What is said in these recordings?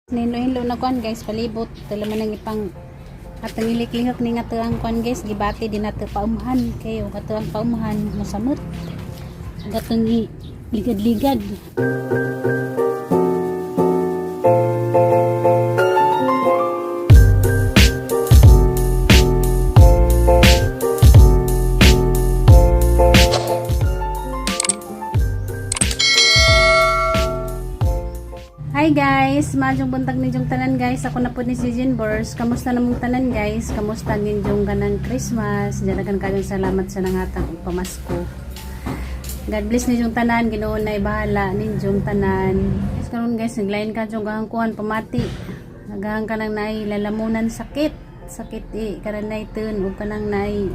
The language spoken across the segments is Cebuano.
Nilo na kuan, guys, palibot dala man ang ipang atong iliklihok ni nga tuang kuan, guys, gibati din nato paumhan kay og atuang paumhan mosamot gatong ligad-ligad. Hi guys! Maayong buntag ninyong tanan, guys. Ako na po ni si Jean Bors. Kamusta namong tanan, guys? Kamusta ninyong ganang Christmas? Dyan kayong salamat sa nangatang pamasko. God bless ninyong tanan. Ginoo na bahala ninyong tanan. Guys, karon guys, naglain ka dyong gahangkuhan pamati. Nagahang ka nang naay lalamunan sakit. Sakit eh. Karan nay tun. Ug kanang naay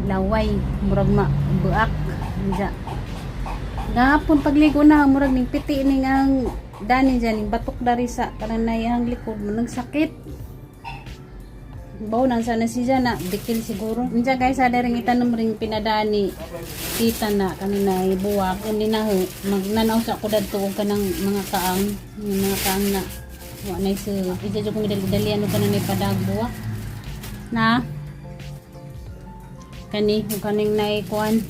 laway. Murag ma buak. Diya. Gahapon pagligo na murag ning piti ning ang dani dyan ning batok dari sa kananay ang likod mo nang sakit. Baw nang sana siya na bikil siguro. Unsa guys, ada ring itanom ring pinadani tita na kananay buwak uni na ho magnanaw sa ako dadto og kanang mga kaang, yung mga kaang na wa nay sa ija jud kong dali-dalian og kananay padag buwak na kani ug kaning nay kuan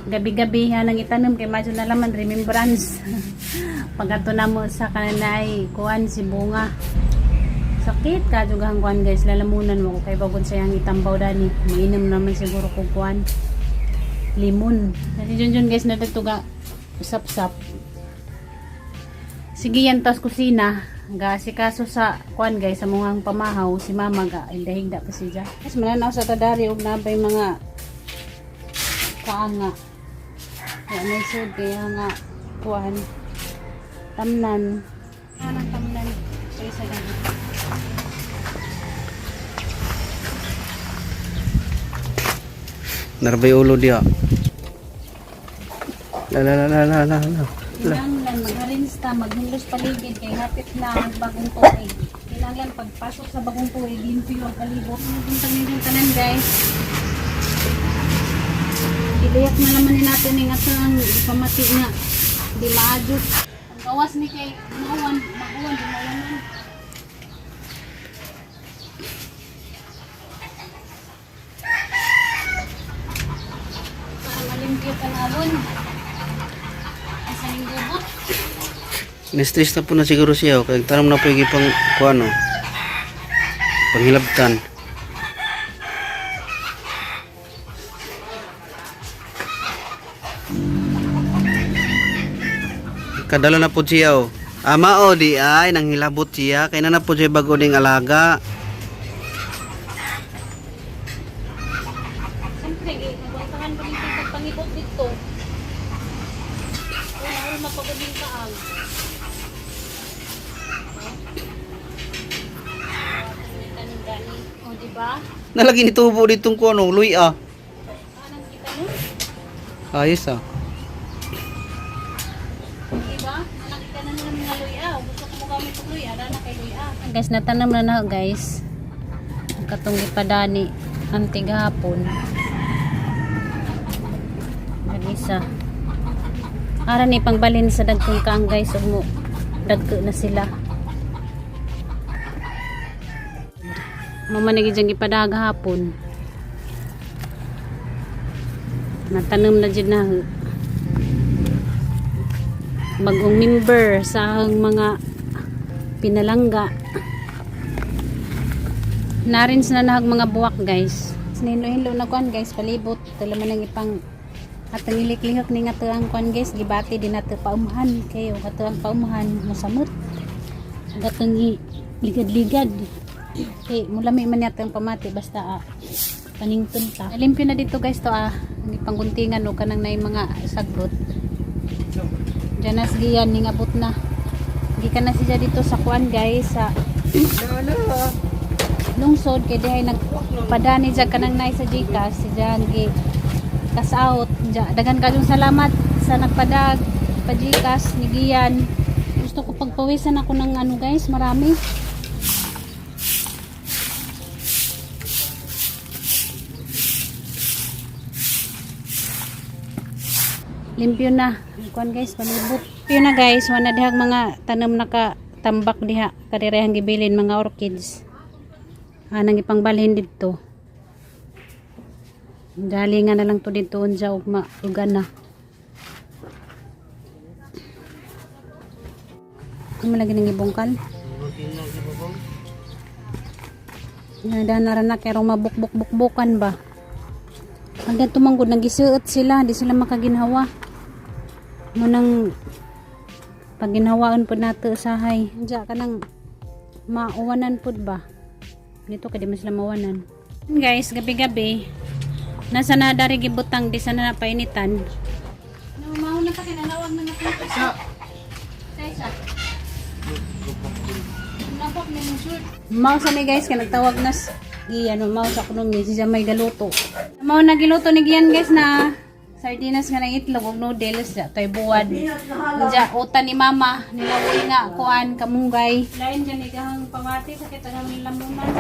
gabi-gabi ha nang itanom kay medyo nalaman remembrance pag ato na mo sa kananay kuan si bunga. Sakit ka juga ang kuan, guys, lalamunan mo ko kay bagod sa yang itambaw dani mainom naman siguro kog kuan limon kasi jun jun, guys, nadagtuga usap-sap. Sige yan tas kusina ga sikaso sa kuan, guys, sa mga pamahaw si mama ga higda pa siya, guys. Mananaw sa tadari og nabay mga kaanga wa may sud kaya nga kuan tamnan anang tamnan kaysa dami. Narbay ulo diya. La la la la la la la. Kinahanglan magharinsta, maghinlos paligid kay hapit na ang bagong tuig. Kinahanglan pagpasok sa bagong tuig, limpyo ang palibot. Puntang ninyong tanan, guys. Iliyak na naman ni natin yung ato ang pamati nga di maadot. Ang gawas ni kay mauwan, maguwan, di mawanan. Para malimpyo tanawon. Asa ning gubot? Ni-stress na po na siguro siya. Oh. Kaya tanong na po yung ipang kuano. Panghilabtan. Kadala na po siya oh. Ama o di ay nanghilabot siya kay na na po siya bago ning alaga. Siyempre, eh, nagwantahan pa rin tayo pangibot dito. Wala ko mapagod yung kaang. O, di ba? Nalagi ni tubo ditong kuano luy ah. Anang kita nun? Ayos ah. Di ba? Anang kita na nila mga luya. Gusto ko mo gamit og luya, dana kay luya. Guys, natanam na na, guys. Ang katong gipadani anti gahapon. Nag-isa. Ara ni pangbalin sa dagkong kaang, guys, ug mo dagko na sila. Mamanigi dyan gipada gahapon. Natanom na dyan na bagong member sa ang mga pinalangga. Narins na nahag mga buwak, guys. Nino-hinlo na kuan, guys, palibot dala man ang ipang atong iliklihok ni nga tuang kuan, guys, gibati din nato paumhan kay og atuang paumhan mosamot gatong ligad-ligad kay mulami man yata ang pamati basta panington ta. Limpyo na dito, guys, to ah ang ipangguntingan o kanang nay mga sagrot. Diyan na siya, ningabot na. Gikan na siya dito sa kuan, guys, sa lungsod kay dihay nagpadani siya kanang nay sa GCash si diyan gi cash out. Daghan kayong salamat sa nagpadag pa GCash ni Gian. Gusto ko pagpawisan ako ng ano, guys, marami. Limpyo na. Kuan, guys, palibot. Limpyo na, guys, wala dihag mga tanom naka tambak diha karirehang gibilin mga orchids. Anang ipangbalhin didto. Dali nga na lang to dito unja ug maugan na. Ano lagi nang ibungkal? Nga na na kay mabukbuk-bukbukan ba. Hanggang tumanggod nagisuot sila, di sila makaginhawa. Munang pagginhawaan pud nato usahay. Diya ka nang mauwanan pud ba? Dito kay di man sila mawanan. Guys, gabi-gabi nasa na dari gibutang di sana na painitan. No, mauna pa kinalawag na nga. Isa. Isa. Mao sa ni guys kay nagtawag na Gian, mao sa kuno mi siya may galuto. Mao na giluto ni Gian guys na sardinas nga ng itlog ug noodles ja toy buwad. Ja utan ni mama nilawoy nga kuan kamunggay. Lain dyan igahang pamati sakit ang aming lamunan.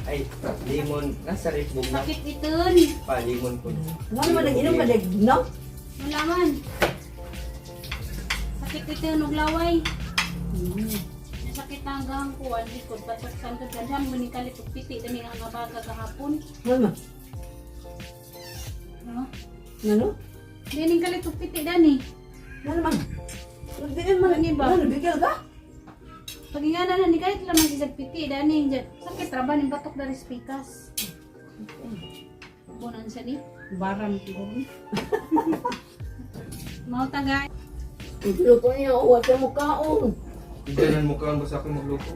Ay, limon. Nasa ribog na. Sakit iton. Pa, limon po. Wala man nag inom ka no? Wala man. Sakit iton ug laway. Nasakit na ang gahang kuan likod batok santod ganham muni kalit ug piti dani nga nga baga gahapon. Wala. No? Ano? Dining kalit ug piti dani. Wala man. Nagbigay man. Ano ba? Ano, bigil ka? Pagingana na ni kalit lamang si piti dani dyan. Sakit ra ba ning batok dari spikas. Bunan siya ni baram gud. Mao taga Luto niya, uwa siya mukhaon. Ganun mo ka basta ako magluto.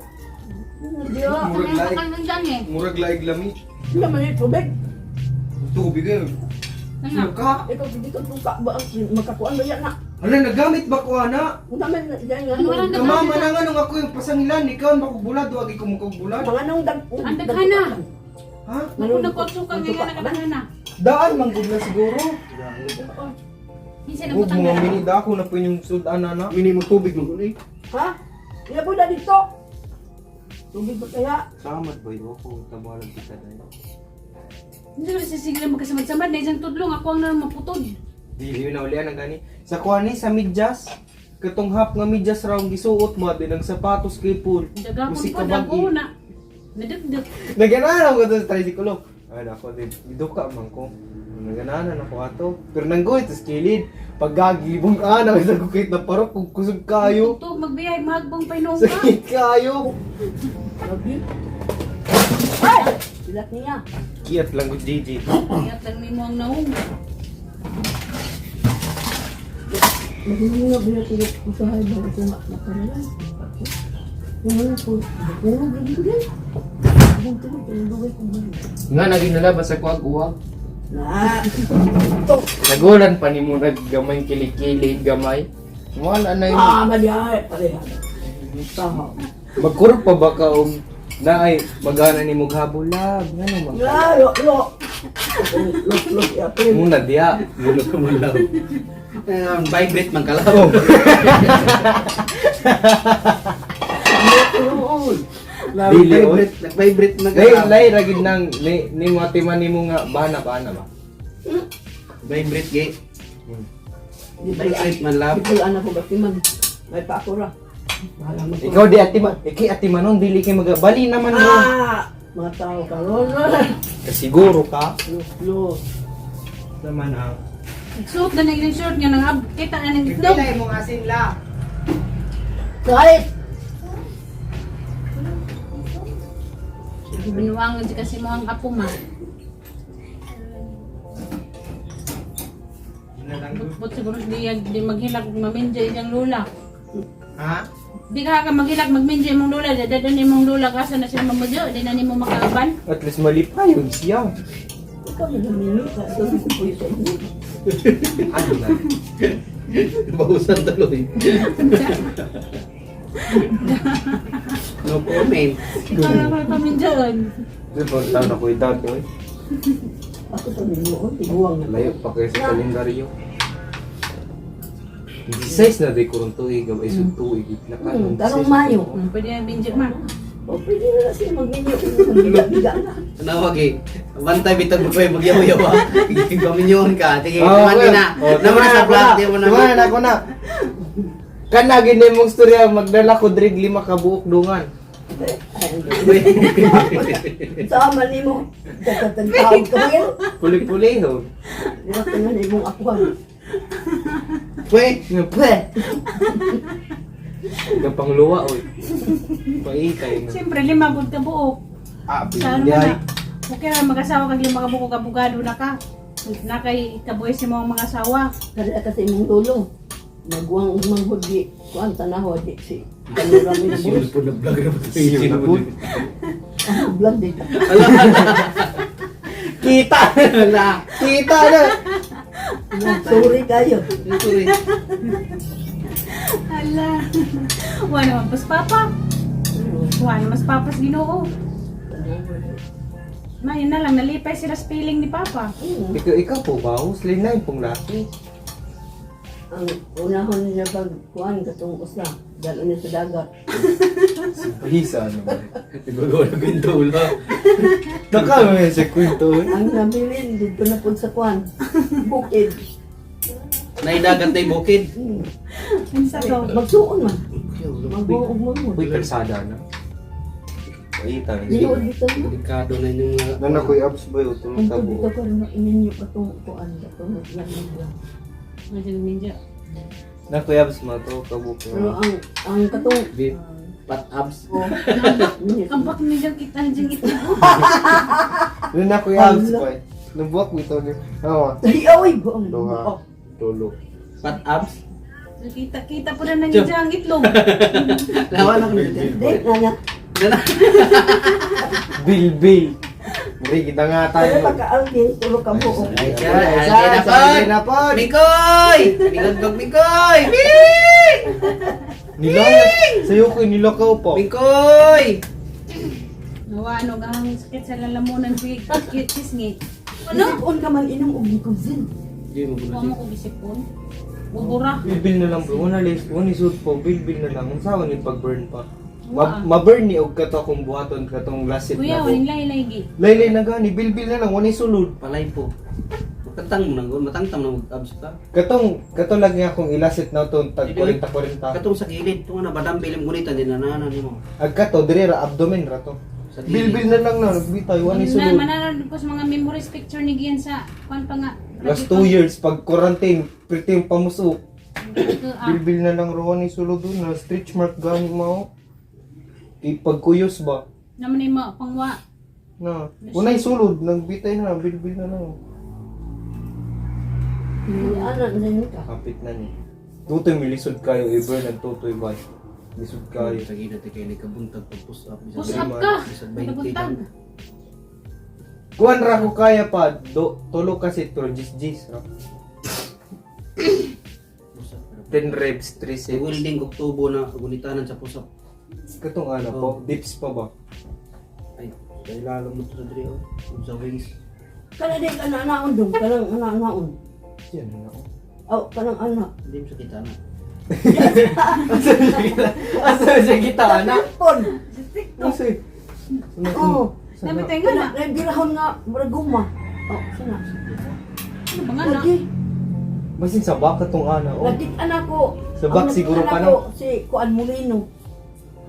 Hindi ah. Murag laig. Kang nang eh. Murag laig lami. Wala man yung tubig. Tubig eh. Nga. Suka. Ikaw, hindi ka tuka ba? Magkakuan ba yan na? Hala, nagamit ba ko ana? Ang dami na dyan nga. Ano, walang Kamama na nga nung ako yung pasangilan. Ikaw ang bakog bulad. Wag ikaw mukog bulad. Mga nung dag... Ang daghana. Ha? Kung nagkotsuka ngayon nakadaghana. Daan manggod na siguro. Minsan Huwag nabutang mga na. mini dako na po yung sudan na na. Mini mo tubig mo kuno eh. Ha? Ilabo na dito. Tubig ba kaya? Samad ba yun? Ako, tabalag kita na yun. Hindi ko sisigil magkasamad-samad na isang tudlong ako ang naman maputod. Dili yun na ulian ang gani. Sa kuan ni sa medyas, katong hap nga medyas raw ang gisuot mo din ang sapatos kay Paul. Dagapon Musika po, bag dago na. Nadagdag. Naganahan ako doon sa tricycle. Ay, nako, di, duka man ko. Naganahan ako ato. Pero nanggoy, tas kilid. Pagagibong ana, isa ko kahit na parok, kung kusog kayo. Tugtog, magbiyahe, mahagbong painong ka. Sakit kayo. Lagi. Ay! Silat niya. Kiyat lang ko, GG. Ingat lang ni mo ang naong. Maghihingab na tulog ko sa hay bago ko makaralan. Wala ko. Wala ko din. Ang tulog, ang lugay ko ba? Nga, naging nalabas sa kuwag uwag. Na. Ito. Nagulan pa ni mo naggamay kilikili, gamay. Wala na yun. Ah, mali ay. Pareha. Taha. Magkurog pa ba ka og naay magana ni mo habulag ngano man Ya, lo, lo. Lo, lo, ya, pre. muna diya. Gulo ka mo lang. Vibrate man kalaw. Noon. Dili, oy. Nag-vibrate, nag-vibrate man Lay kalaw. lay ra gid nang ni ni mo atiman nimo nga bana bana ba. Vibrate ge. Di ba Vibrate man lab. Di ba anak ko batiman? May pa ako ra. Bahala mo. Ikaw di atiman, iki atimanon dili kay maga bali naman mo. Ah! Mga tao karon. Kasiguro ka Lo, lo. naman ang. Suot na nang short nga nang ab kita na nang itlog. mong asin la. Kahit! Binuangan si kasi mo ang apo ma. Butbut siguro di, di maghilak maminjay iyang lula. Ha? Di ka ka maghilak magminjay mong lula, dadadon ni mong lula kasa na siya mamudyo, di na nimo makaaban. At least malipayon siya. Ikaw na namili ka. Ikaw na po sa inyo. Ano na? Bahusan tuloy. No comment. Ikaw na pa paminjaon. Di ba taon ako edad oy. Ako pa minuon, tiguang na. Layo pa kayo sa kalendaryo. 16 na di kurong tuig, gamay sud tuig na ka. Tarong Mayo. Pwede na binjay ma. O, pwede na na siya magminyo. Biga-biga na. Nawag eh. Bantay bitag mo kayo magyaw-yaw ah. Paminyon ka. Sige, Oh, tumani na. Oh, Naman sa vlog, di mo na. Tumanan ako na. Kana gini mong storya magdala ko drig lima ka buok dungan. Sama nimo. Dagatang tawag ka ba yan? Puli-puli ho. Wala ka na imong akuan. Pwe, Pwe. Gapangluwa oy. Paikay na. Siyempre, lima gud ka buok. Ah, Sa ano bilyay. man na. Okay ra mag-asawa kag lima ka buok abogado na ka. Na kay kabuhi si mo ang mga asawa. Kaya kasi imong tulong. Nagwang og manghod di kuan tanaw di si kanura mi Sino na po na vlog na po? Sino po? ang vlog di. Kita na. Kita na. Sorry kayo. Sorry. Ala. Wa naman pas papa. Wa naman mas papas Ginoo. Ma, yun na lang nalipay sila sa feeling ni papa. Ikaw, ikaw po ba? Husli na yung pong laki. Ang unahon niya pag kuan katong usa dalo niya sa dagat. Hisa naman. Nagagawa na kwento ulo. Naka may sa kwento. Eh. Ang nabilin dito na pud sa kuan. Bukid. Naidagan tayo bukid. Unsa to? Magsuon man. Magbuo og manghod. Uy, kalsada na. Paita. Tinuod dito na. Delikado na yung mga... Nana ko abs ba yung tulong Ang sa tubig buo. ka rin ninyo katong kuan katong lang. Medyo medyo. Na ko abs ma to kabuok. Pero ang katong Beef. Pat abs. oh, Kampak medyo kita na dyan ito. Nana ko abs ba. Nabuak ko ito ni. Oo. Ay, oy, buong. Duha. Tulo. Pat abs. Kita kita po na nandiyan ang itlog. Lawa na ko. Di, nga Nana. Bilbil. Muri kita nga tayo. Pero pagka-algin, tulo ka buo. Ay, Isa, algin na algin na pod. pod. Mikoy! Mingod Mikoy! Ming! Nilaya. Sa'yo ko nilakaw po. Mikoy! Nawa ano ang sakit sa lalamunan si cute chisngi. Ano? Ano? ka man inom og Nicozin. Di mo Wa mo ko gisipon. Bubura. Bilbil na lang bro. Una list, una isud po, bilbil na lang. Unsa ni pag-burn pa? Wa. Ma-burn ni og kato akong buhaton katong last set Kuya, na ko. waling lahi-lahi. Laylay na gani, bilbil na lang, wala sulod. Palay po. Matang mo na, matangtang na mag-abs ka. Katong kato lagi akong ilasit na to tag 40 40. Katong sa gilid, tunga na badam bilim gunita din na nana nimo. Ag kato dire ra abdomen ra to. Sa gilid. Bilbil na lang na nagbitay wala Na, sulod. mananood ko sa mga memories picture ni Gian sa kwan pa nga. Last 2 years pag quarantine, pretty yung pamusok. Ah, Bilbil na lang ro ni sulod doon na stretch mark gani mao. Di pagkuyos ba? Naman ni mo pangwa. Na. Unay sulod nagbitay na bilbil na lang. Ana, na ka. Kapit na ni. Tutoy milisod kayo i-burn ang tutoy ba. Lisod kayo. Sa gilid kay nagkabuntag pag push up. Push up ka. Bisag 20 Nabuntag. Kuan ra ko kaya pa do tulo kasi to jis jis ra. Push up. 10 reps 3 Sa sets. welding og tubo na gunitanan sa push up. Katong ano po, dips pa ba? Ay, kay lalom mo to sa diri oh. Ug sa wings. Kana di ka na naon dong, kanang ana naon. Yan na ako. Aw, kanang ana. Hindi mo sa kita na. Asa siya kita ana? Pon. Asa? Oo. Dapat tayo nga na. Kana birahon nga murag guma. Oh, sana. Ano ba nga na? Lagi, Basin sa baka tong ana oh. lagi anak ko. Sa back Ang siguro anak pa, ko, no? si Kuan Molino.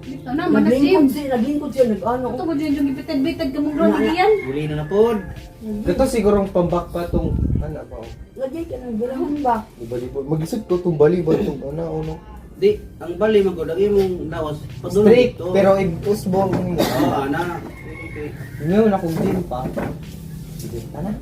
Dito na, manasim. Naglingkod siya, nag-ano. Ito ko dyan yung gibitad-bitad ka mong ni Gian. Uli na na pod. Kato sigurong pambak pa tong ana ba oh. Lagi ka nang birahon ba? Balibol. Maglisod ko tong balibol tong ana oh no. Di, ang bali magod ang imong lawas padulong Straight dito. pero i-usbong nimo. Oo, ana. Okay. Ngayon akong gym pa. Sige, tara.